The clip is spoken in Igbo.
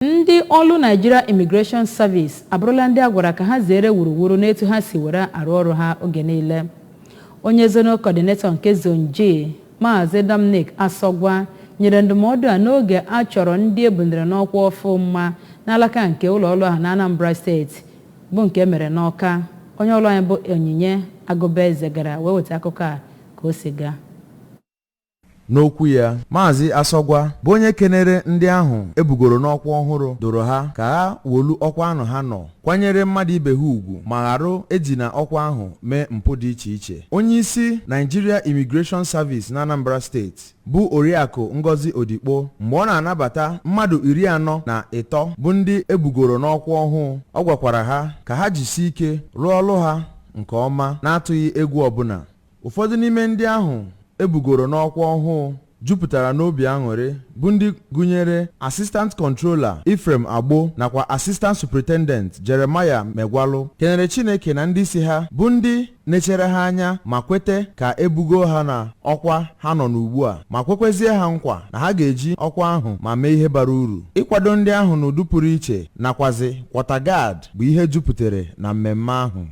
Ndị ọrụ Nigeria Immigration Service abụrụla ndị a gwara ka ha zere wuruwuru n'etu ha si were arụ ọrụ ha oge niile. Onye zonal coordinator nke Zone J, Maazị Dominic Asọgwa, nyere ndụmọdụ a n'oge a chọrọ ndị ebunere n'ọkwa ọfụ mma n'alaka nke ụlọ ọrụ ahụ na Anambra Steeti, bụ nke emere n'Ọka. Onye ọrụ anyị bụ Onyinye Agụbaeze gara wee weta akụkọ a ka o si gaa. N'okwu ya, Maazị Asọgwa, bụ onye kenere ndị ahụ ebugoro n'ọkwa ọhụrụ, doro ha ka ha wolu ọkwa ahụ ha nọ kwanyere mmadụ ibe ha ugwu ma gharụ ejina ọkwa ahụ mee mpụ dị iche iche. Onyeisi Nigeria Immigration Service na Anambra Steeti, bụ Oriakụ Ngozi Odikpo, mgbe ọ na-anabata mmadụ 43 bụ ndị ebugoro n'ọkwa ọhụụ, ọ gwakwara ha ka ha jisie ike rụọ ọrụ ha nke ọma na-atụghị egwu ọbụla. Ụfọdụ n'ime ndị ahụ ebugoro n'ọkwa ọhụụ jupụtara n'obi aṅụrị bụ ndị gụnyere Assistant Controller Ephraim Agbo nakwa Assistant Superintendent Jeremiah Megwalụ, kenere Chineke na ndị isi ha bụ ndị na-echere ha anya ma kwete ka ebugo ha na ọkwa ha nọ n'ugbu a, ma kwekwezie ha nkwa na ha ga-eji ọkwa ahụ ma mee ihe bara uru. Ịkwado ndị ahụ n'ụdị pụrụ iche nakwazi quarter guard bụ ihe jupụtara na mmemme ahụ.